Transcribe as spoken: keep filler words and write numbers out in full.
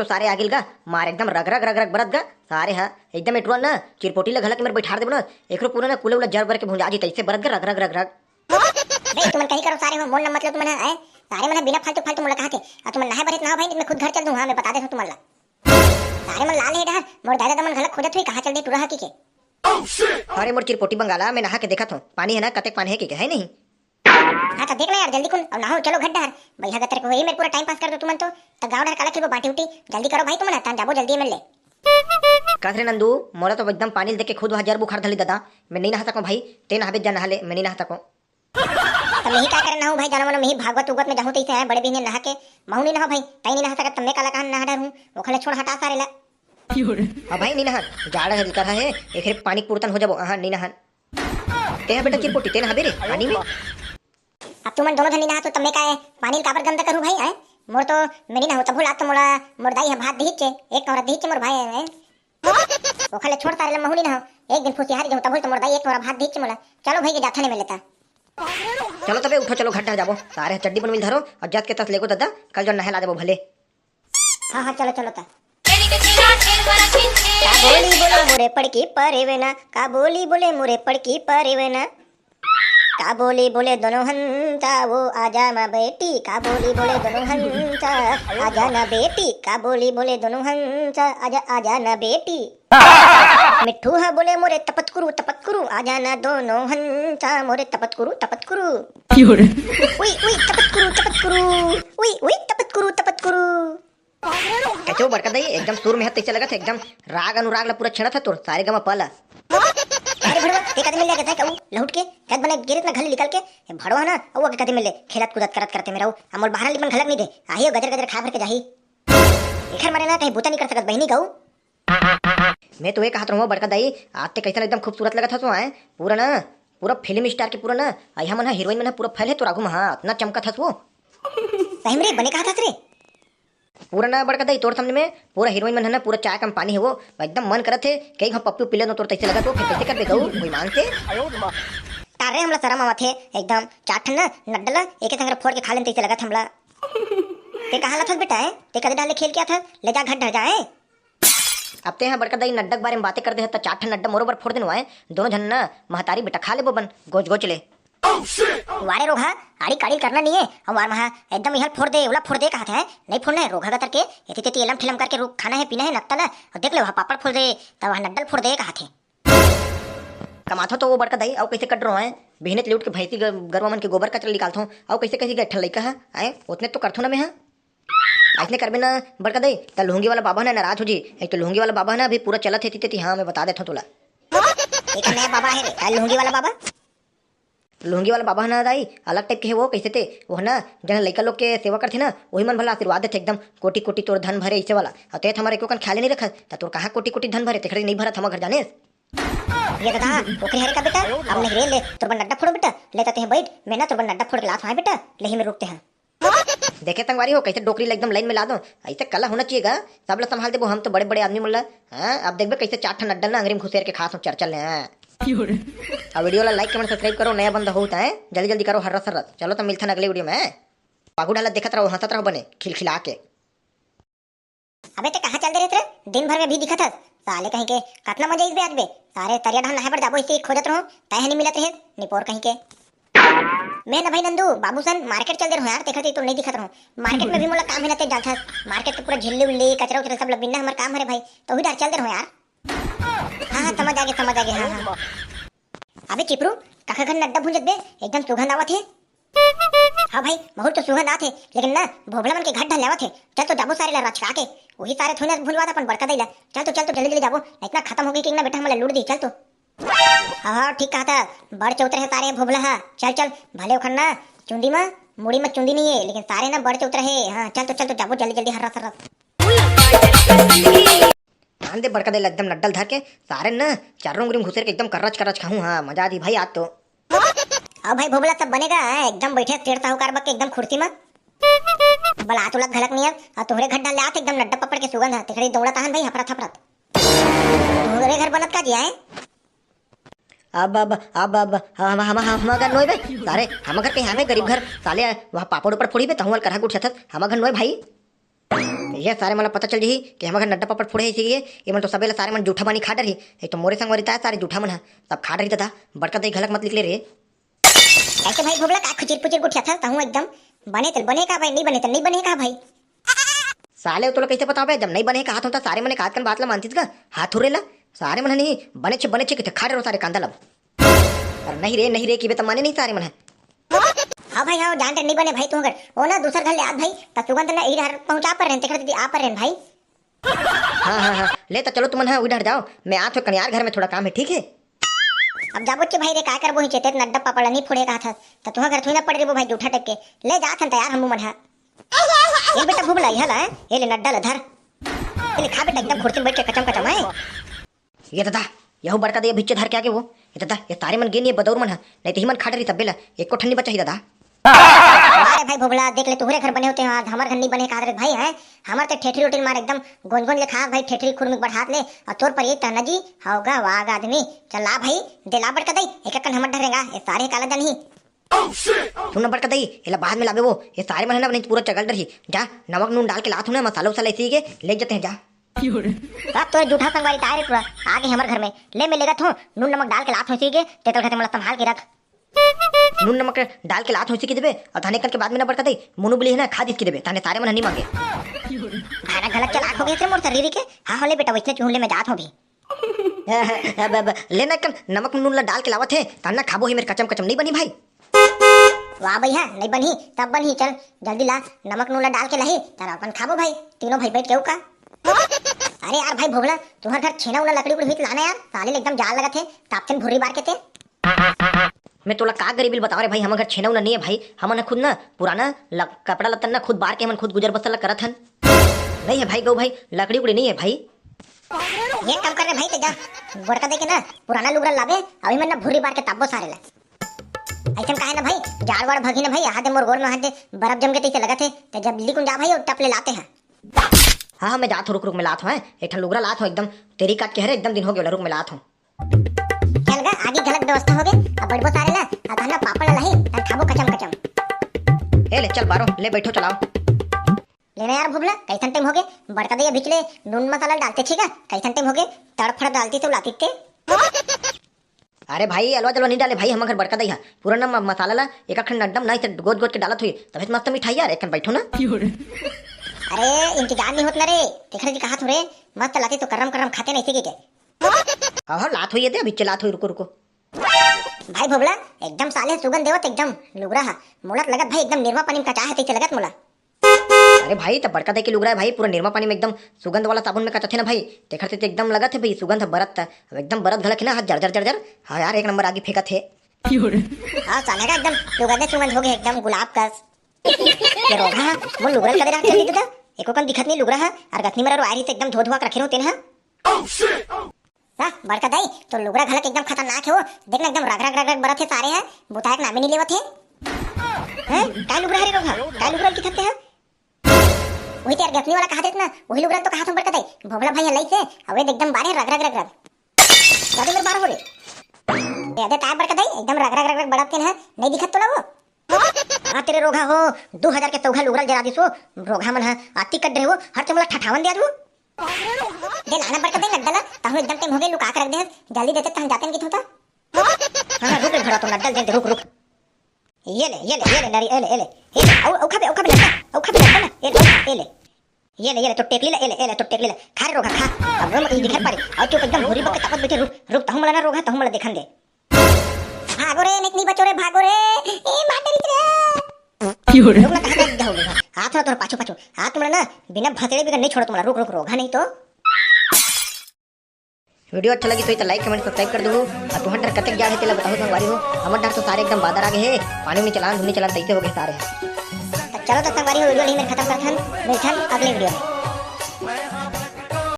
सारे आगिल गा, मार एकदम रग रग रग रग बरत गा। सारे हा एकदम एटुरा ना, चिरपोटी ला घला के मेर बैठार देबो ना, एकरो पूरा ना कुले उला जर बर के भुंजा जी, तइसे बरत गा रग रग रग रग। बे तुमन कहीं करो सारे हो, मोर न मतलब तुमन है, सारे मन ह बिना फालतू फालतू मोला कहा थे। आ तुमन नहाए बर हे त नहाओ भाई, नहीं त मैं खुद घर चल दूं। हाँ, मैं बता देथव तुमन ला। सारे मन लाल हे डहर, मोर दादा दमन घला खोजत हुई कहाँ चल दे टुरा हा की के। अरे मोर चिरपोटी बंगाला, मैं नहा के देखत हूँ, पानी है ना, कतेक पानी है की के, है नहीं? हाँ, तो देख ना यार, जल्दी कुन, अब नहाओ, चलो घर डहर। भैया गतर को ही मेरे पूरा टाइम पास कर दो तुमन तो। तो गाँव डहर काला खेलबो बांटी उठी, जल्दी करो भाई तुमन, तान जाबो जल्दी एमएलए। कस रे नंदू, मोला तो एकदम पानी ल देख के खुद वहाँ जर बुखार धली दादा। मैं नहीं नहा सकूँ भाई, ते नहाबे जा नहा ले, मैं नहीं नहा सकूँ। तो मैं ही का करे नहाऊँ भाई, जाना मनो मैं ही भागवत उगवत में जाहूँ तइसे आए, बड़े बिहने नहा के, महू नहीं नहा भाई, ताई नहीं नहा सकत, तब मैं काला कहा नहा डर हूँ, ओखले छोड़ हटा सारे ला। हाँ भाई, नहीं नहा, जाड़ा है, दिक्कत है, एकरे पानी पुरतन हो जाबो, हाँ, नहीं नहा। ते हा बेटा चिरपोटी, ते नहाबे रे पानी में। अब तुमन दोनों झन नहा तो तब मैं काय पानी ल काबर गंदा करूँ भाई, हैं? मोर तो मैं नहीं नहाऊँ, तभो लात तो मोला मोर दाई ह भात दिहिचे, एक कौरा दिहिचे मोर भाई है। ओखले छोड़ तारे ला महू नहीं नहाऊँ, एक दिन फुसिहारी जाऊँ तभो तो मोर दाई एक कौरा भात दिहिचे मोला। चलो भाई के जाथन एमएलए ता। चलो तबे उठो, चलो घर डहर जाबो, सारे चड्डी बनविल धरो और जस के तस लेगो दादा, कल जो नहे ला देबो भले। हाँ, हाँ, चलो, चलो, ता। का बोली बोले मोरे पड़की परेवे ना, का बोली बोले मोरे पड़की परेवे ना। का बोली बोले दोनों हंसा, वो आजा ना बेटी, का बोली बोले दोनों हंसा, आजा ना बेटी, का बोली बोले दोनों हंसा, आजा, आजा ना बेटी। मिट्ठू हा बोले मोरे तपतकुरु, तपतकुरु, आजा ना दोनों हंसा, मोरे तपतकुरु, तपतकुरु। उई, उई, तपतकुरु, तपतकुरु। उई, उई, तपतकुरु, तपतकुरु। कचो बड़का दाई, एकदम सुर में हत तइसे लगत हे, एकदम राग अनुराग ला पूरा छेड़त हे तोर सारे गमा पा ला। अरे भड़वा, ते कदे मिल जाके था कहू, लहुट के, कद बने गिरित ना घले निकल के, ए भड़वा ना, अउ आके कदे मिले, खेलत कूदत करत करते मेरा, अमोल बाहर लिपन घलक नहीं दे, आही गजर गजर खा भर के जाही। एखर मारे ना कहीं बूता नहीं कर सकत बहिनी कहू। मैं तो ये कहत रहूँ बड़का दाई, आज ते कैसन एकदम खूबसूरत लगत हस वो, हैं? पूरा ना, पूरा फिल्म स्टार के पूरा ना, अइहा मन ह हीरोइन मन ह पूरा फैल हे तोर आगू म, हाँ, अतना चमकत हस वो। सही में रे, बने कहत हस रे। पूरा ना बड़का दाई तोर सामने में पूरा हीरोइन मन ह ना पूरा चाय कम पानी हे वो, एकदम मन करत हे, कई घाव पप्पी पी लेनो तोर तइसे लगत हो, फिर कैसे करबे गऊ, कोई मान से? तारे हमला शरम आवत हे, एकदम चार ठन ना नड्डा ला एके संग फोड़ के खा लेन तइसे लगत हमला। ते कहाँ ला थस बेटा, हैं? ते कदे डाले खेल के आथस, ले जा घर डहर जा, हैं? अब तेहा बड़का दाई नड्डा के बारे में बातें कर दे हस, त चार ठन नड्डा मोरो बर फोड़ देन वाय। दोनों झन न महतारी बेटा खा लेबो बन, गोच गोच ले। वारे रोगहा, आड़ी काड़ी करना नहीं है। हम वार महा एकदम इहल फोड़ दे, ओला फोड़ दे कहत है, नहीं फोड़ना है, रोगहा गतर के, एती तेती एलम ठेलम करके रुक, खाना है, पीना है, नकता ना, और देख ले वहाँ पापड़ फोड़ दे, तब वहाँ नड्डल फोड़ दे कहत है। कमाथो तो वो बड़का दाई, अउ कैसे कट रहो है, बिहने ले उठ के भैंसी ग-, गरुआ मन के गोबर कचरा निकालथो, अउ कैसे कैसे गए ठन लइका है, आए, उतने तो करथो ना मैं, हाँ। अइसने करबे ना बड़का दाई, त लुहंगी वाला बाबा ना नाराज हो जी। एक तो लुहंगी वाला बाबा ना अभी पूरा चलत हे, तेती, हाँ, मैं बता देथव तोला। एक नया बाबा है रे, का लुहंगी वाला बाबा? लुहंगी वाला बाबा ना दाई, अलग टाइप के है वो, कैसे ते, वो ना, जन लइका लोग के सेवा करथे ना, वही मन भला आशीर्वाद देथे एकदम, कोटि कोटि तोर धन भरे, ऐसे वाला। और ते हमारे को कन ख्याल नहीं रखा, त तोर कहाँ कोटि कोटि धन भरे, तेखरे नहीं भरत हमार घर जाने। ये दादा, ओकरे हरे का बेटा, अब नहीं रे, ले, तोर बर नड्डा फोड़ो बेटा, ले त ते बैठ, मैं ना तोर बर नड्डा फोड़ के लात हूँ बेटा, ले ही में रुकते हैं। देखे संगवारी हो, कैसे डोकरी ला एकदम लाइन में ला दो। ऐसे कला होना चाहिए गा, सब ला संभाल देबो हम तो बड़े बड़े आदमी मन ला। हाँ, अब देखबे कैसे चार ठन अड्डा ना अंगरी में घुसेर के खास हो चर्चा ले, हाँ। अब वीडियो ला like, comment, subscribe करो, नया बंदा हो त, हैं? जल्दी जल्दी करो, हर्रस हर्रस। चलो तो मिलथन अगले वीडियो में। पागू ढाला देखत रहो, हंसत रहो बने खिलखिला के। अबे ते कहाँ चल दे रहे रे? दिन भर में भी दिखत हस। साले कहीं के कतना मजा आइस बे आज बे। सारे तरिया डहर नहाए बर जाबो इसे खोजत रहो, तय ह नहीं मिलत रहे, निपोर कहीं के। मैं न भाई नंदू, बाबू सन मार्केट चल दे रहो यार, तेखर ते तो नहीं दिखत रहो। मार्केट में भी मोला काम है ना ते जाथस। मार्केट के पूरा झिल्ली उल्ली, कचरा उचरा सब ल बिनना हमर काम हरे भाई, तो ही डहर चल दे रहो यार। हाँ, हाँ, समझ आगे, समझ आगे, हाँ, हाँ। अबे चिपरू, काखर घर नड्डा भूंजत बे, एकदम सुगंध आवत हे। हाँ भाई, बहुत तो सुगंध आत हे, लेकिन ना, भोभला मन के घर ढल आवत हे। चल तो जाबो सारे ला रचका के, वही सारे थोड़ी ना भूंजवात अपन बड़का दाई ला। चल तो, चल तो जल्दी जल्दी जाबो, नहीं इतना खत्म हो गई कि ना बेटा हमला लूट दी, चल तो। हाँ, हाँ, ठीक कहा था, बड़ चौतरे हे सारे भोभला हा। चल, चल, भले ओखर ना चुंदी मा, मुड़ी मा चुंदी नहीं है, लेकिन सारे ना बड़ चौतरे हे। हाँ, चल तो, चल तो जाबो जल्दी जल्दी हर्रा सर्रा। कान दे बड़का दाई ला एकदम नड्डल धर के, सारे न चारों उंगरी में घुसेर के एकदम कर्रच कर्रच खाहूं। हाँ, मजा आती भाई आज तो। अब भाई भोभला सब बनेगा, हैं? एकदम बैठे सेठ साहूकार बक के एकदम कुर्सी में। बला तो लग घलक नहीं अब, और तोहरे घर डाल ले आत एकदम नड्डा पपड़ के सुगंध है, तेकड़ी दौड़त आहन भाई हफरत हफरत। तोहरे घर बनत का जिया है? अब, अब, अब, अब, हम, हम, हम, हम घर नोय बे, सारे, हम घर के हमें गरीब घर, साले, वहाँ पापड़ ऊपर फोड़ी बे, तहुआल करहा गुट छथस, हम घर नोय भाई। ये सारे मन ला पता चल जही कि हमर घर नड्डा पापड़ फूड़े हे, इसीलिए ये मन तो सबे ला सारे मन जूठा बानी खा डरही। एक तो मोरे संगवारी ताय सारे जूठा मन ह, सब खा डरही दादा। बड़का दई घलक मत निकले रे। कैसे भाई भोभला, का खुचिर पुचिर गोठियाथस तहूँ एकदम? बने तेल बने का भाई, नहीं बने तेल नहीं बने का भाई? साले, तोला कैसे बताओ बे, जब नहीं बने कहा था, सारे मने कातकन बात ला मानतीस का? हाथ हुरे ला। सारे मन नहीं, बने छे, बने छे, किथे खा डरो सारे कांदा ला। अरे नहीं रे, नहीं रे, किबे त माने नहीं सारे मन है। हाँ भाई, हाँ, जान रे, नहीं बने भाई, तू अगर वो ना दूसर घर ले आत भाई, त सुगंध ना इधर पहुंचा पर रहन, तेकर दीदी आ पर रहन भाई। हाँ, हाँ, हाँ, ले त चलो तुमन, हाँ, उधर जाओ, मैं आत हो कनियार घर में थोड़ा काम है, ठीक है? अब जाबो चे भाई रे, का करबो ही चेते, नड्डा पापड़ नहीं फुड़े कहा था, त तुहा घर थोड़ी ना पड़ रेबो भाई, जूठा टेक के। ले जात हन तैयार हमू मन हा। ये बेटा भूबला, ये ला, ये ले नड्डा ला धर। ये ले खा बेटा, एकदम खुर्सी में बैठ के कचम कचम है। ये दादा, यहू बड़का दई भिच्चे धर के आगे वो। ये दादा, ये तारे मन गे नहीं, ये बदौर मन ह, नहीं तो ही मन खा डरी तब्बे ला, एको ठन नहीं बचा ही दादा। अरे भाई भोभला, देख ले, तुहरे घर बने होते हैं, आज हमर घर नहीं बने, कहा रे भाई है, हमर ते ठेठरी उठरी मार एकदम गोंज गोंज ले खा भाई, ठेठरी खुरमी बढ़ात ले, और तोर पर ये तहना जी, होगा वाग आदमी, चल ला भाई, दे ला बड़का दई, एक कन हमर डरेगा, ये सारे काला जन ही। सुन ना बड़का दई, एला बाद में लाबे वो, ये सारे मन है ना, नहीं पूरा चगल डरही। जा, नमक नून डाल के लात हूँ ना, मसाला उसाला इसी के ले जाते हैं, जा। का तोरे जूठा संगवारी ताय रे टुरा, आ गए हमर घर में। ले मैं लेगत हूँ, नून नमक डाल के लात हूँ इसी के, तेतल खाते मला संभाल के रख। नून नमक डाल के लात हूँ इसी के देबे, और थाने कल के बाद में ना बड़का दई, मुनु बिली है ना, खा दिस के देबे, थाने सारे मन नहीं मांगे। खाना गलत चलाक हो गए थे मोर शरीर के। हाँ, हाँ, ले बेटा, वैसने चूहूं ले मैं जात हूँ अभी। अब, अब, ले ना कल नमक नून ला डाल के लावत है, ताना खाबो ही मेरे कचम कचम नहीं बनी भाई। वाह भैया, नहीं बनही, तब बनही, चल जल्दी ला, नमक नून ला डाल के लाही, तब अपन खाबो भाई, तीनों भाई बैठ के का। अरे यार भाई भोभला, तुम्हारे घर छेना उना लकड़ी उकड़ी हुई तो लाना यार, साले ले एकदम जाड़ लगत है, तापथन भुर्री बार के ते। मैं तोला का गरीबी बताओ रे भाई, हमर घर छेना उना नहीं है भाई, हमन ह खुद ना पुराना ल-, कपड़ा लत्तन ना खुद बार के हमन खुद गुजर बसर ला करत हन। नहीं है भाई गौ भाई, लकड़ी उकड़ी नहीं है भाई। ये काम कर रे भाई, ते जा बड़का दई के ना पुराना लुगरा लाबे, अभी मन ना भुर्री बार के ताबो सारे ला। ऐसन काहे ना भाई, जाड़ वाड़ भगी ना भाई, यहाँ दे मोर गोड़ में हाथ दे बर्फ जम के तैसे लगत है, ते जब लिकुन जा भाई, और टप ले लाते हैं। हाँ, हाँ, मैं जात हूँ, रुक, रुक, मैं लात हूँ, हैं? एक ठन लुगरा लात हूँ, एकदम तेरी काट के हरे, एकदम दिन हो गया, रुक, मैं लात हूँ। चल गा, आगे घलक व्यवस्था हो गए, अब बैठबो सारे ला, अब हम ना पापड़ ला लाही, तब खाबो कचम कचम। ए ले, चल बारो, ले बैठो, चलाओ। लेना यार भुबला, कैसन टाइम हो गए, बड़का दई भिचले नून मसाला डालते ठीक है, कैसन टाइम हो गए, तड़फड़ डालती तो लाती ते। अरे भाई, अलवा जलवा नहीं डाले भाई, हमर घर बड़का दई हा, पूरा ना म-, मसाला ला एक अखंड नड्डम ना इसे गोद गोद के डालत हुई, तबे तो मस्त मिठाई यार, एक बैठो ना। अरे इंतजार नहीं होत ना रे, तेखर जी कहा तू रे, मस्त लाती तो करम करम खाते नहीं सीखे के। हाँ, हाँ, लात हुई है दे, अभी लात हुई, रुको, रुको। भाई भोबला, एकदम साले सुगंध देवत, एकदम लुगरा हा, मोला त लगत भाई एकदम निरमा पानी में कचा है, तैसे लगत मोला। अरे भाई, त बड़का दई के लुगरा है भाई, पूरा निरमा पानी में एकदम सुगंध वाला साबुन में कचाथे ना भाई, तेखर से तो एकदम लगत है भाई, सुगंध बरत, एकदम बरत घलक है ना, हाथ जर जर जर जर। हाँ यार, एक नंबर आगी फेंकत है। हाँ, साले का एकदम सुगंध सुगंध हो गए, एकदम गुलाब कस। ये रोगा, मोर लुगरा कदे राख दे दे, एको कन दिखत नहीं लुगरा है, और गथनी मरा रोआरी से एकदम धो धुआ के रखे रहते ना। हाँ, बड़का दाई, तो लुगरा घलक एकदम खतरनाक है वो। देख ना, एकदम रग रग रग रग बरत है सारे है, बुताए के नामे नहीं लेवत है। हैं? काय लुगरा हरे रोगा? काय लुगरा की थकते हैं? वही तो यार गथनी वाला कहा देत ना, वही लुगरा तो कहा तुम बड़का दाई। भोभला भाई हलाई से, अवे एकदम बारे रग रग रग रग। क्या तो मेरे बार हो रे? ये दे काय बड़का दाई, एकदम रग रग रग रग बरत है ना, नहीं दिखत तो ना वो। हाँ तेरे रोगा हो, दो हजार के सौघा लुगरा जरा दिसो, रोगा मन है, आती कट रहे हो, हर चमला ठठावन दे आज वो। दे लाना बड़का दे नड्डा ला, ताहू एकदम टाइम हो गए, लुका के रख दे, जल्दी देते तहन जाते हैं किथों ता। हाँ, हाँ, रुक रे भरा तो नड्डा दे, रुक, रुक। ये ले, ये ले, ये ले, नरी, ये ले, ये ले, ये ले, औ, औ खा बे, औ खा बे नड्डा, औ खा बे नड्डा ना, ये ले, ये ले, ये ले, ये ले, तो टेकली ला, ये ले, ये ले, तो टेकली ला, खा रे रोगा, खा। अब वो ई दिखत पारे, और चुप एकदम भूरी बके तापत बैठे, रुक, रुक, ताहू मला ना रोगा, ताहू मला देखन दे। भागो रे, नहीं, नहीं बचो रे, भागो रे, ए मार डरी रे। क्यों रे? रुक ना, कहाँ जाके जाओगे? हाथ ना तोर पाछू पाछू। हाथ तुमने ना बिना भतेड़े बिना नहीं छोड़ो तुम्हारा। रुक, रुक, रोगा नहीं तो। वीडियो अच्छा लगी तो लाइक, कमेंट, सब्सक्राइब कर दो। और तुम्हारे डर कतक जा है तेला बताओ संगवारी हो। हमर डर तो सारे एकदम बादर आ गए हैं। पानी में चलान, धुनी चलान तैसे हो गए सारे। तो चलो तो संगवारी हो, वीडियो नहीं मेरे खत्म करथन। मिलथन अगले वीडियो में।